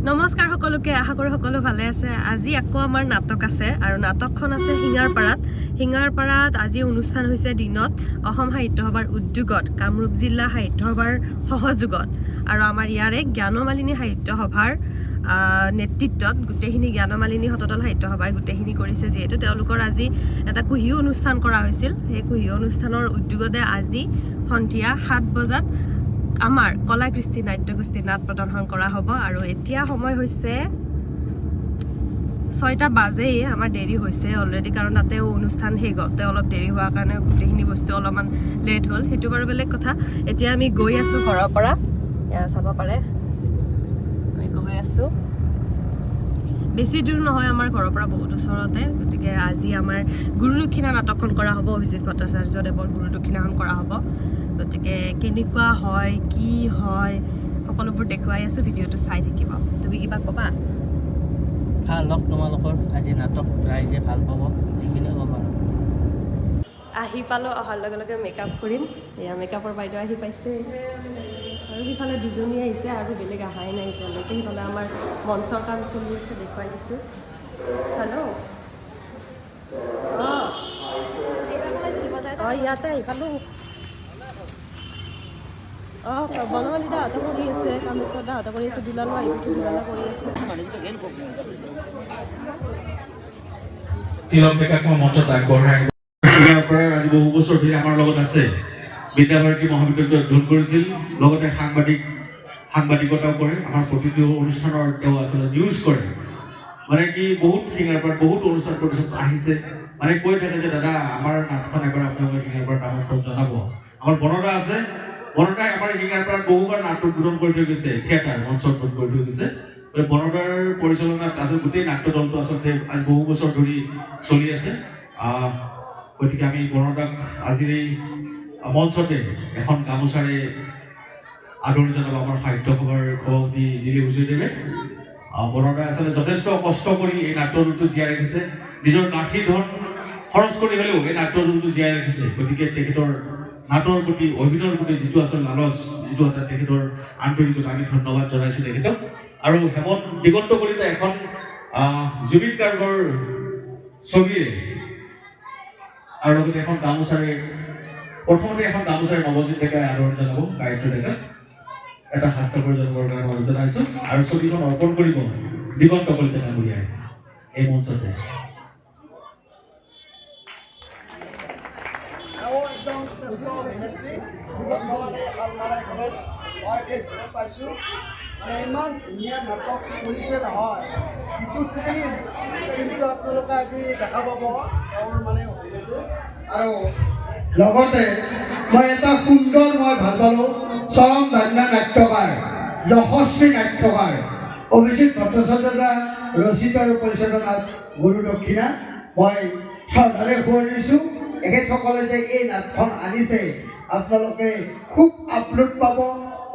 নমস্কাৰ সকলোকে, আশা কৰোঁ সকলো ভালে আছে। আজি আকৌ আমাৰ নাটক আছে আৰু নাটকখন আছে শিঙাৰপাৰাত। শিঙাৰপাৰাত আজি অনুষ্ঠান হৈছে দিনত অসম সাহিত্য সভাৰ উদ্যোগত, কামৰূপ জিলা সাহিত্য সভাৰ সহযোগত আৰু আমাৰ ইয়াৰে জ্ঞানমালিনী সাহিত্য সভাৰ নেতৃত্বত গোটেইখিনি জ্ঞানমালিনী শতদল সাহিত্য সভাই গোটেইখিনি কৰিছে। যিহেতু তেওঁলোকৰ আজি এটা কুঁহি অনুষ্ঠান কৰা হৈছিল, সেই কুঁহি অনুষ্ঠানৰ উদ্যোগতে আজি সন্ধিয়া 7 বজাত আমাৰ কলা কৃষ্টি নাট্যগোষ্ঠী নাট প্ৰদৰ্শন কৰা হ'ব। আৰু এতিয়া সময় হৈছে 6টা বাজেই। আমাৰ দেৰি হৈছে অলৰেডি, কাৰণ তাতেও অনুষ্ঠান শেষ হওঁতে অলপ দেৰি হোৱাৰ কাৰণে গোটেইখিনি বস্তু অলপমান লেট হ'ল। সেইটো বাৰু বেলেগ কথা। এতিয়া আমি গৈ আছোঁ ঘৰৰ পৰা। এয়া চাব পাৰে, আমি গৈ আছোঁ। বেছি দূৰ নহয়, আমাৰ ঘৰৰ পৰা বহুত ওচৰতে। গতিকে আজি আমাৰ গুৰু দক্ষিণা নাটকখন কৰা হ'ব। অভিজিত ভট্টাচাৰ্যদেৱৰ গুৰু দক্ষিণাখন কৰা হ'ব। গতিকে কেনেকুৱা হয়, কি হয়, সকলোবোৰ দেখুৱাই আছোঁ। ভিডিঅ'টো চাই থাকিব। তুমি কিবা ক'বা? ভাল হওক তোমালোকৰ আজি নাটক, ৰাইজে ভাল পাব, এইখিনিয়ে ক'ম আৰু। আহি পালোঁ। অহাৰ লগে লগে মেকআপ কৰিম। এয়া মেকআপৰ বাইদেউ আহি পাইছে আৰু সিফালে দুজনী আহিছে আৰু বেলেগ অহাই নাই এতিয়ালৈকে। সিফালে আমাৰ মঞ্চৰ কাম চলি আছে, দেখুৱাই দিছোঁ। হেল্ল', অঁ অঁ ইয়াতে আহি পালোঁ। অঁ, বনমালী দাহঁতে কৰি আছে, কামেশ্বৰ দাহঁতে কৰি আছে, দুলালো আহি পাইছে, দুলালো কৰি আছে। তিলক ডেকাক মই মঞ্চত আগবঢ়াই ইয়াৰ পৰা আজি বহু বছৰ ধৰি আমাৰ লগত আছে। বিদ্যাভাৰতী মহাবিদ্যালয়ত অধ্যয়ন কৰিছিল, লগতে সাংবাদিকতাও কৰে। আমাৰ প্ৰতিটো অনুষ্ঠানৰ তেওঁ আচলতে নিউজ কৰে। মানে কি, বহুত শিঙাৰপাৰাত বহুত অনুষ্ঠান প্ৰতিষ্ঠান আহিছে, মানে কৈ থাকে যে দাদা, আমাৰ নাটখন এবাৰ আপোনালোকে শিঙাৰপাৰাত আমন্ত্ৰণ জনাব। আমাৰ বনদা আছে। বনদাই আমাৰ শিঙাৰপাৰাত বহুবাৰ নাট উদ্বোধন কৰি থৈ গৈছে, থিয়েটাৰ মঞ্চ উদ্বোধন কৰি থৈ গৈছে। গতিকে বনদাৰ পৰিচালনাত আচলতে গোটেই নাট্য দলটো আচলতে আজি বহু বছৰ ধৰি চলি আছে। গতিকে আমি বনদাক আজিৰ এই মঞ্চতে এখন গামোচাৰে আদৰণি জনাব আমাৰ সাহিত্য সভাৰ সভাপতি দিলীপ হুজুৰদেৱে। বনদাই আচলতে যথেষ্ট কষ্ট কৰি এই নাট্যদলটো জীয়াই ৰাখিছে। নিজৰ গাখীৰ ধন খৰচ কৰি হ'লেও এই নাট্যদলটো জীয়াই ৰাখিছে। গতিকে তেখেতৰ নাটৰ প্ৰতি, অভিনয়ৰ প্ৰতি যিটো আচলতে লালচ, যিটো এটা তেখেতৰ আন্তৰিকতা, আমি ধন্যবাদ জনাইছোঁ তেখেতক। আৰু হেমন্ত দিগন্ত কলিতা এখন জুবিন গাৰ্গৰ ছবিৰে আৰু লগতে এখন গামোচাৰে, প্ৰথমতে এখন গামোচাৰে নৱজিত ডেকাই আদৰণি জনাব গায়ত্ৰী ডেকাক। এটা হাত চাপৰি জনাবৰ কাৰণে অনুৰোধ জনাইছোঁ। আৰু ছবিখন অৰ্পণ কৰিব দিগন্ত কলিতা ডাঙৰীয়াই এই মঞ্চতে। তেওঁ একদম শ্ৰেষ্ঠ অভিনেত্ৰী। বৰ্তমান এই শালমাৰাখনত মই ফেচবুকত পাইছোঁ, মানে ইমান ধুনীয়া নাটক কৰিছে নহয়। যিটো টীম, টীমটো আপোনালোকে আজি দেখা পাব তেওঁৰ মানে অভিনয়টো। আৰু লগতে মই এটা সুন্দৰ, মই ভাল পালোঁ, চৰম ধন্য নাট্যকাৰ, যশস্বী নাট্যকাৰ অভিজিত ভট্টাচাৰ্য দ্বাৰা ৰচিত আৰু পৰিচালনাত গুৰু দক্ষিণা মই শ্ৰদ্ধাৰে সোঁৱৰিছোঁ। এখেতসকলে যে এই নাটখন আনিছে, আপোনালোকে খুব আপ্লুত পাব,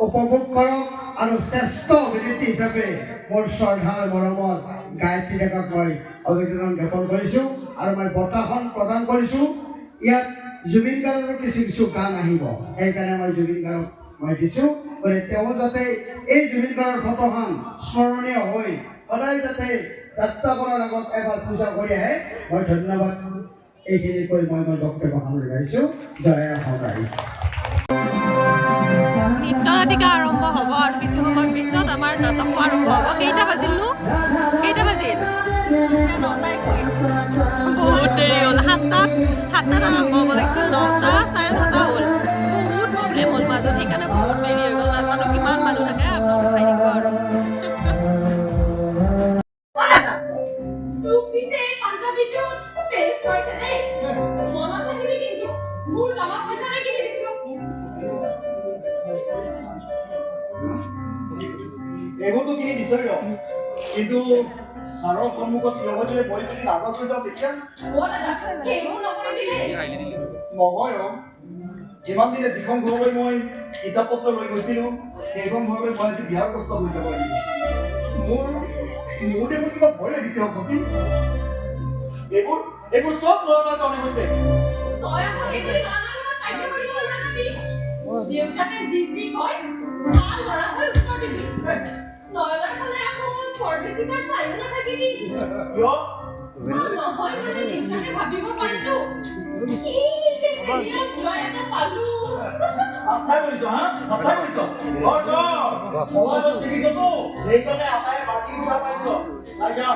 উপভোগ কৰক। আৰু শ্ৰেষ্ঠ অভিনেত্ৰী হিচাপে মোৰ শ্ৰদ্ধাৰ মৰমৰ গায়ত্ৰী ডেকাক মই অভিনন্দন জ্ঞাপন কৰিছোঁ আৰু মই বঁটাখন প্ৰদান কৰিছোঁ। ইয়াত জুবিন গাৰ্গৰো কিছু কিছু গান আহিব, সেইকাৰণে মই জুবিন গাৰ্গক মই দিছোঁ। গতিকে তেওঁ যাতে এই জুবিন গাৰ্গৰ ফটোখন স্মৰণীয় হৈ সদায় যাতে যাত্ৰা কৰাৰ আগত এবাৰ পূজা কৰি আহে। মই ধন্যবাদ এইখিনি কৈ মই মই বক্তব্য সামৰি মাৰিছোঁ। জয় অসম ৰাইজ। নৃত্য নাটিকা আৰম্ভ হ'ব আৰু কিছু সময় পিছত আমাৰ নাটকো আৰম্ভ হ'ব। কেইটা বাজিলনো? কেইটা বাজিল? 9টা 21। বহুত দেৰি হ'ল। 7টাত আৰম্ভ হ'ব লাগিছিল, 9টা 9:30 হ'ল। বহুত প্ৰব্লেম হ'ল মাজত, সেইকাৰণে বহুত দেৰি হৈ গ'ল। নাজানো কিমান মানুহ থাকে, আপোনালোকে চাই থাকিব। আৰু দাদা, তোক পিছে এই পাঞ্জাবীটো বেষ্ট হৈছে দেই। মনত ৰাখিবি কিন্তু, মোৰ জমা পইচাৰে কিনি দিছো। এইবোৰতো কিনি দিছই ৰ, কিন্তু ছাৰৰ সন্মুখত থিয় হৈ দিলে মই যদি নাৰ্ভাছ হৈ যাওঁ তেতিয়া? অ দাদা, সেইবোৰ নকৰিবি দেই। নহয় অ, ইমান দিনে যিখন ঘৰলৈ মই কিতাপ পত্ৰ লৈ গৈছিলো, সেইখন ঘৰলৈ মই আজি বিয়াৰ প্ৰস্তাৱ লৈ যাব লাগিব। মোৰ দেখোন কিবা ভয় লাগিছে অ ভণ্টি। এইবোৰ চব নয়নৰ কাৰণে হৈছে। তই আছ সেই বুলি নয়নৰ লগত কাজিয়া কৰিব নাযাবি। দেউতাকে যি যি কয়, ভাল ল'ৰা হৈ উত্তৰ দিবি। নয়নৰ ফালে আকৌ বৰ বেছি তাৰ চাইও নাথাকিবি। কিয়? নহয়, মানে দেউতাকে ভাবিব পাৰেতো, কি যে চেহেৰা জোঁৱাই এটা পালো। ঠাট্টা কৰিছ, হা? ঠাট্টা কৰিছ? কৰ কৰ। সমাজত দেখিছতো, সেইকাৰণে আটাই মাটি উঠা পাইছ। চাই যা,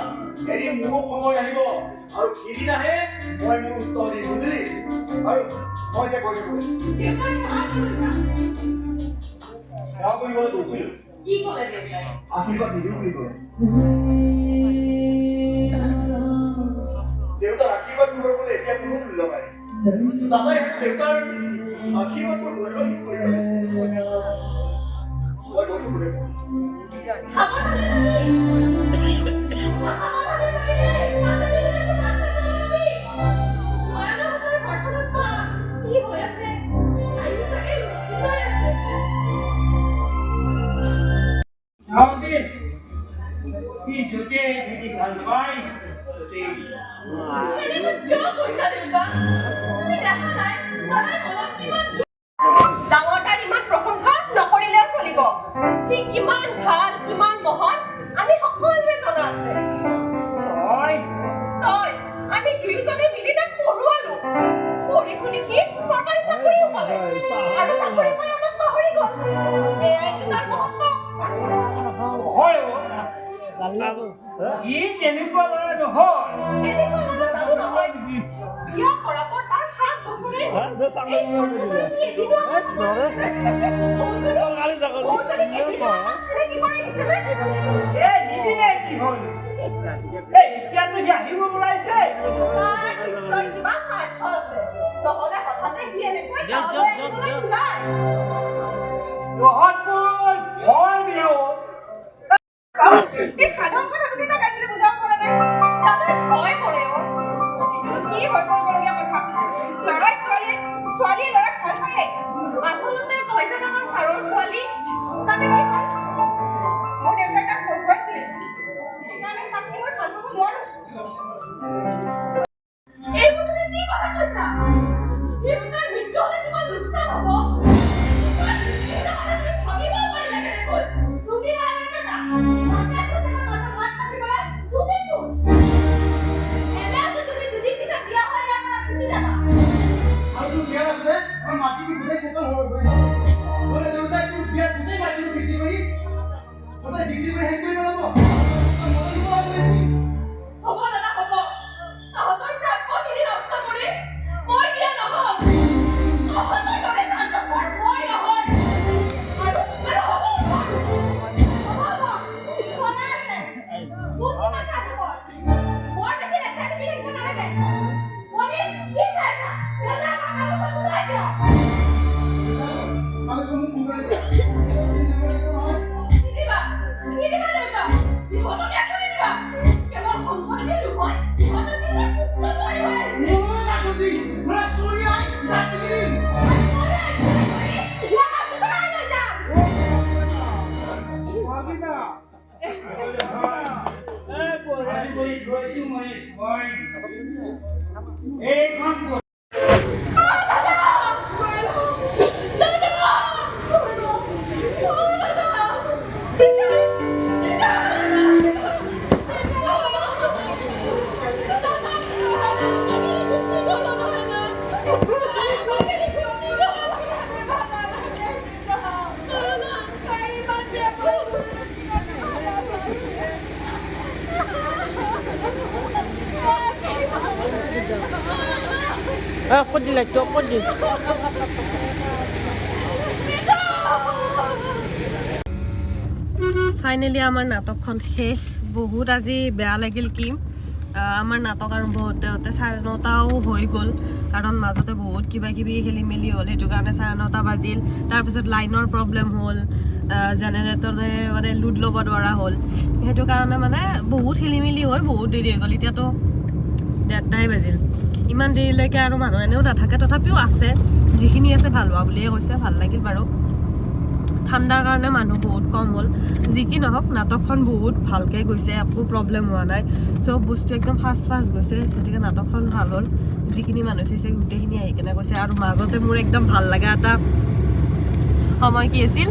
এদিন মোৰো সময় আহিব আৰু সিদিনাহে মই মোৰ উত্তৰ দিম, বুজিলি? আৰু মই এতিয়া গৈ থাকোঁ। দেউতাৰ সেৱা কৰিছা? সেৱা কৰিবলৈ গৈছিলোঁ। কি ক'লে দেউতাই? আশীৰ্বাদ নিদিওঁ বুলি ক'লে। দেউতাৰ আশীৰ্বাদ কৰিবলৈ এতিয়া কোনো মূল্য নাই। দাদাই হেনো দেউতাৰ আশীৰ্বাদৰ মূল্য শেষ কৰি পেলাইছে। মই গৈছো বোলে। সাৱধানে যাবি, সাৱধানে যাবি দেই। নাথাকিলে নয়নহঁতৰ ঘৰখনত বা কি হৈ আছে, তাইও চাগে লুকুৱাই আছে। সিহঁতে সি য'তে থাকি ভাল পায় ত'তেই। এনেকৈ কিয় কৈছা দেউতা? তুমি দেখা নাই দাদাই মনত কিমান দুখ? ডাঙৰ তাৰ ইমান প্ৰশংসা নকৰিলেও চলিব। সি কিমান ভাল, কিমান মহৎ, আমি সকলোৱে জনা আছে। তই তই, আমি দুয়োজনে মিলি তাক পঢ়ুৱালো। পঢ়ি শুনি সি চৰকাৰী চাকৰিও পালে আৰু চাকৰি পাই আমাক পাহৰি গ'ল। এয়াইতো তাৰ মহত্ব। নহয় অ'। সি তেনেকুৱা ল'ৰা নহয়। কেনেকুৱা ল'ৰা জানো নহয়। বিয়া কৰাৰ তাৰ 7 বছৰেই হ'ল। এই 7 বছৰত সি এদিনো আমাক বৌজনীক এদিনো আমাক চিনাকি কৰাই দিছেনে? এ, নিদিলে কি হ'ল? এ, এতিয়াতো সি আহিব ওলাইছে। তাৰ নিশ্চয় কিবা স্বাৰ্থ আছে। নহ'লে হঠাতে সি এনেকৈ গাঁৱলৈ আহিবলৈ নোলায়। তহঁতবোৰ বৰ বেয়া অ'। এই সাধাৰণ কথাটোকে তাক আজিলৈ বুজাব পৰা নাই। দাদাই ভয় কৰে অ'। এইটোনো কি ভয় কৰিবলগীয়া কথা? ল'ৰাই ছোৱালীয়ে, ছোৱালীয়ে ল'ৰাক ভাল পায়। আচলতে তই যে দাদাৰ ছাৰৰ ছোৱালী, তাতে কি হ'ল? মোৰ দেউতাই তাক পঢ়ুৱাইছিল, সেইকাৰণে তাক কি মই ভাল পাব নোৱাৰো? এইবোৰ তুমি কি কথা কৈছা? দেউতাৰ মৃত্যু হ'লে তোমাৰ লোকচান হ'ব? ইমান নিকৃষ্ট কথা তুমি ভাবিবও পাৰিলা কেনেকৈ? তুমি মাৰা থাকা। তাতে পুতেকৰ মাজত মাত মাতিবলৈ তুমি কোন? এনেওতো তুমি দুদিন পিছত বিয়া হৈ ইয়াৰ পৰা গুচি যাবা। আৰু তোৰ বিয়াৰ আগতে আমাৰ মাটিবোৰ গোটেই চেটল হৈ হৈ যাব। নহ'লে দেউতাই তোৰ বিয়াত গোটেই মাটিবোৰ বিক্ৰী কৰি, গোটেই বিক্ৰী কৰি শেষ কৰি পেলাব। তই মনে দিব লাগিব নেকি? হ'ব দাদা, হ'ব। তহঁতৰ প্ৰাপ্যখিনি নষ্ট কৰি মই বিয়া নহ'ম। তহঁতৰ দৰে স্বাৰ্থপৰ মই নহয়। আৰু আৰু হ'ব। হ'ব হ'ব, সময় আছে। কোন কিমান স্বাৰ্থপৰ। বৰ বেছি লেঠাই পিটি থাকিব নালাগে। মনীষ, কি চাই আছা? দেউতাৰ আমাৰ কাগজত ওলাই কিয়? কাগজখন মোক সোনকালে দিয়া। নহয়। নিদিবা, নিদিবা দেউতা। ইহঁতক একো নিদিবা। কেৱল সম্পত্তিৰ লোভত ইহঁত আজি মোৰ পুত্ৰ বোৱাৰী হৈ আহিছে। মোৰ নাকতি মানে চুৰিয়াই নাচি দিম। ইয়াক চোচৰাই লৈ যাম। পাবি না। আজি কৰি গৈছো মনীষ, মই এইখন দাদা, দাদা, অ দাদা, দেউতা, দেউতা, ক'ত দিলে? ক'ত দিল? ফাইনেলি আমাৰ নাটকখন শেষ। বহুত আজি বেয়া লাগিল কি আমাৰ নাটক আৰম্ভ হওঁতে হওঁতে 9:30ও হৈ গ'ল, কাৰণ মাজতে বহুত কিবা কিবি খেলি মেলি হ'ল, সেইটো কাৰণে 9:30 বাজিল। তাৰপিছত লাইনৰ প্ৰব্লেম হ'ল, জেনেৰেটৰে মানে লোড ল'ব নোৱাৰা হ'ল, সেইটো কাৰণে মানে বহুত খেলি মেলি হৈ বহুত দেৰি হৈ গ'ল। এতিয়াতো 1:30ই বাজিল। ইমান দেৰিলৈকে আৰু মানুহ এনেও নাথাকে, তথাপিও আছে, যিখিনি আছে ভাল হোৱা বুলিয়ে কৈছে। ভাল লাগিল বাৰু। ঠাণ্ডাৰ কাৰণে মানুহ বহুত কম হ'ল। যি কি নহওক, নাটকখন বহুত ভালকৈ গৈছে, একো প্ৰব্লেম হোৱা নাই, চব বস্তু একদম ফাষ্ট ফাষ্ট গৈছে, গতিকে নাটকখন ভাল হ'ল। যিখিনি মানুহ চাইছে গোটেইখিনি আহি কেনে কৈছে। আৰু মাজতে মোৰ একদম ভাল লগা এটা সময় কি আছিল,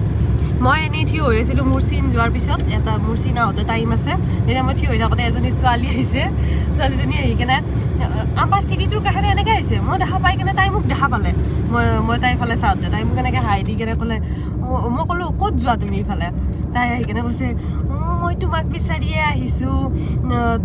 মই এনেই থিয় হৈ আছিলোঁ। মোৰ চিন যোৱাৰ পিছত এটা মোৰ চিন আহোঁতে টাইম আছে। তেতিয়া মই থিয় হৈ থাকোঁতে এজনী ছোৱালী আহিছে। ছোৱালীজনী আহি কেনে আমাৰ চিৰিটোৰ কাষেৰে এনেকৈ আহিছে। মই দেখা পাই কেনে তাই মোক দেখা পালে। মই তাইৰ ফালে চাওঁতে তাই মোক এনেকৈ হাই দি কেনে ক'লে, "অ," মই ক'লোঁ, "ক'ত যোৱা তুমি ইফালে?" তাই আহি কেনে কৈছে, "অঁ, মই তোমাক বিচাৰিয়ে আহিছোঁ।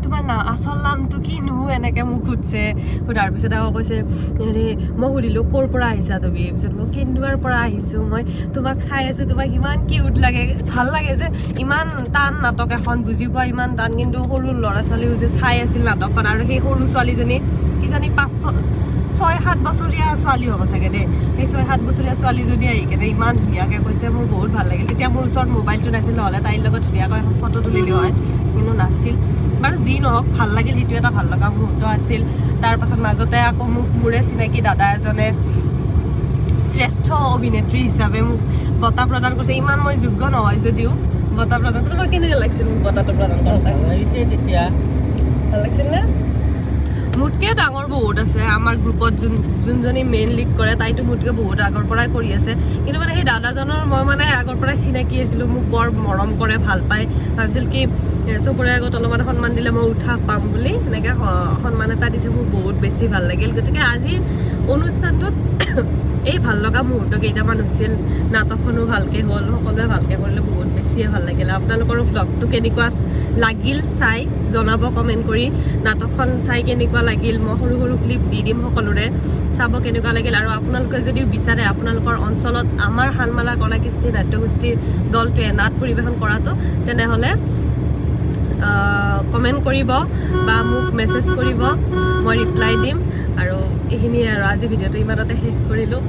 তোমাৰ আচল নামটো কিনো?" এনেকৈ মোক সুধিছে। সোধাৰ পিছত আকৌ কৈছে হেৰি, মই সুধিলোঁ, "ক'ৰ পৰা আহিছা তুমি?" পিছত, "মই কেন্দুৱাৰ পৰা আহিছোঁ। মই তোমাক চাই আছোঁ, তোমাক ইমান কিউট লাগে।" ভাল লাগে যে ইমান টান নাটক এখন, বুজি পোৱা ইমান টান, কিন্তু সৰু ল'ৰা ছোৱালীও যে চাই আছিল নাটকখন। আৰু সেই সৰু ছোৱালীজনী কিজানি 5, 6, 7 বছৰীয়া ছোৱালী হ'ব চাগে দেই। সেই 6, 7 বছৰীয়া ছোৱালীজনী আহি কেনে ইমান ধুনীয়াকৈ কৈছে, মোৰ বহুত ভাল লাগিল। তেতিয়া মোৰ ওচৰত মোবাইলটো নাছিল, নহ'লে তাইৰ লগত ধুনীয়াকৈ এখন ফটো তুলিলোঁ হয়, কিন্তু নাছিল। বাৰু যি নহওক, ভাল লাগিল। সেইটো এটা ভাল লগা মুহূৰ্ত আছিল। তাৰপাছত মাজতে আকৌ মোক মোৰে চিনাকি দাদা এজনে শ্ৰেষ্ঠ অভিনেত্ৰী হিচাপে মোক বঁটা প্ৰদান কৰিছে। ইমান মই যোগ্য নহয় যদিও বঁটা প্ৰদান। তোমাৰ কেনেকুৱা লাগিছিল মোক বঁটাটো প্ৰদান কৰোঁতে? ভাল লাগিছে তেতিয়া। ভাল লাগিছিল নে? মোতকৈ ডাঙৰ বহুত আছে আমাৰ গ্ৰুপত। যোনজনী মেইন লিড কৰে, তাইতো মোতকৈ বহুত আগৰ পৰাই কৰি আছে। কিন্তু মানে সেই দাদাজনৰ মই মানে আগৰ পৰাই চিনাকি আছিলোঁ। মোক বৰ মৰম কৰে, ভাল পায়। ভাবিছিল কি চবৰে আগত অলপমান সন্মান দিলে মই উৎসাহ পাম বুলি, সেনেকৈ সন্মান এটা দিছে। মোৰ বহুত বেছি ভাল লাগিল। গতিকে আজিৰ অনুষ্ঠানটোত এই ভাল লগা মুহূৰ্ত কেইটামান হৈছিল। নাটকখনো ভালকৈ হ'ল, সকলোৱে ভালকৈ কৰিলে, বহুত বেছিয়ে ভাল লাগিল। আপোনালোকৰো ভ্লগটো কেনেকুৱা লাগিল চাই জনাব কমেণ্ট কৰি। নাটকখন চাই কেনেকুৱা লাগিল, মই সৰু সৰু ক্লিপ দি দিম সকলোৰে, চাব কেনেকুৱা লাগিল। আৰু আপোনালোকে যদিও বিচাৰে আপোনালোকৰ অঞ্চলত আমাৰ শালমাৰা কলা কৃষ্টি নাট্যগোষ্ঠীৰ দলটোৱে নাট পৰিৱেশন কৰাটো, তেনেহ'লে কমেণ্ট কৰিব বা মোক মেছেজ কৰিব, মই ৰিপ্লাই দিম। আৰু এইখিনিয়ে আৰু আজি ভিডিঅ'টো ইমানতে শেষ কৰিলোঁ।